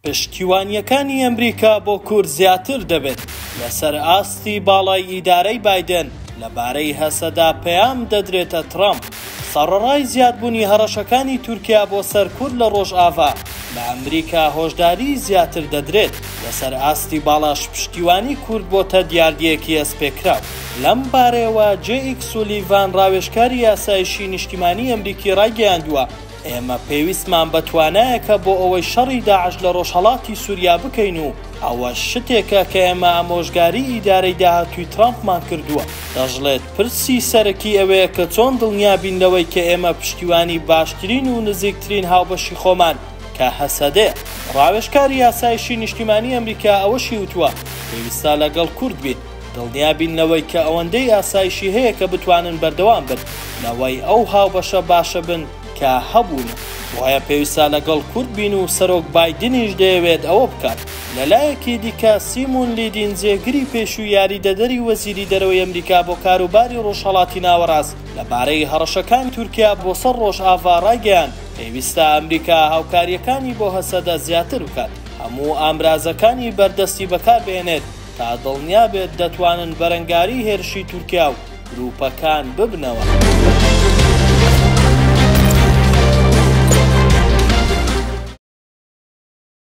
پشتیوانییەکانی ئەمریکا بۆ کورد زیاتر دەبێت، لەسەر ئاستی باڵای ئیدارەی بایدن لەبارەی هەسەدە پەیام دەدرێتە ترەمپ. سەڕەڕای زیادبوونی هەڕەشەکانی تورکیا بۆ سەر کورد لە ڕۆژئاڤا، لە ئەمریکا هۆشداریی زیاتر دەدرێت، لەسەر ئاستی باڵاش پشتیوانی کورد بۆتە دیاردیەکی هەستپێکراو. لەم بارەیەوە جەیک سولیڤان ڕاوێژکاری ئاسایشی نیشتیمانی ئەمریکی ڕایگەیاندووە، ئێمە پێویستمان بە توانایەکە بۆ ئەوەی شەڕی داعش لە ڕۆژهەڵاتی سوریا بکەین و ئەوەش شتێکە کە ئێمە ئامۆژگاری ئیدارەی داهاتووی ترامپمان کردووە. دەشڵێت، پرسی سەرەکی ئەوەیە کە چۆن دڵنیا بین لەوەی کە ئێمە پشتیوانی باشترین و نزیکترین هاوبەشی خۆمان کە هەسەدەیە. ڕاوێژکاری ئاسایشی نیشتیمانی ئەمریکا ئەوەشی وتووە، پێویستە لەگەڵ کورد بین، دڵنیا بین لەوەی کە ئەوەندەی ئاسایشی هەیە کە بتوانن بەردەوام بن لەوەی ئەو هاوبەشە باشە بن کە هەبوونە. بۆیە پێویستە لەگەڵ کورد بین و سەرۆک بایدنیش دەیەوێت ئەوە بکات. لەلایەکی دیکە سیمون لیدین جێگری پێشووی یاریدەدەری وەزیری دەرەوەی ئەمریکا بۆ کاروباری ڕۆژهەڵاتی ناوەڕاست لەبارەی هەڕەشەکانی تورکیا بۆ سەر ڕۆژئاڤا ڕایگەیاند، پێویستە ئەمریکا هاوکارییەکانی بۆ هەسەدە زیاتر بکات، هەموو ئامرازەکانی بەردەستی بەکاربهێنێت تا دڵنیا بێت دەتوانن بەرەنگاری هێرشی تورکیا و گروپەکان ببنەوە.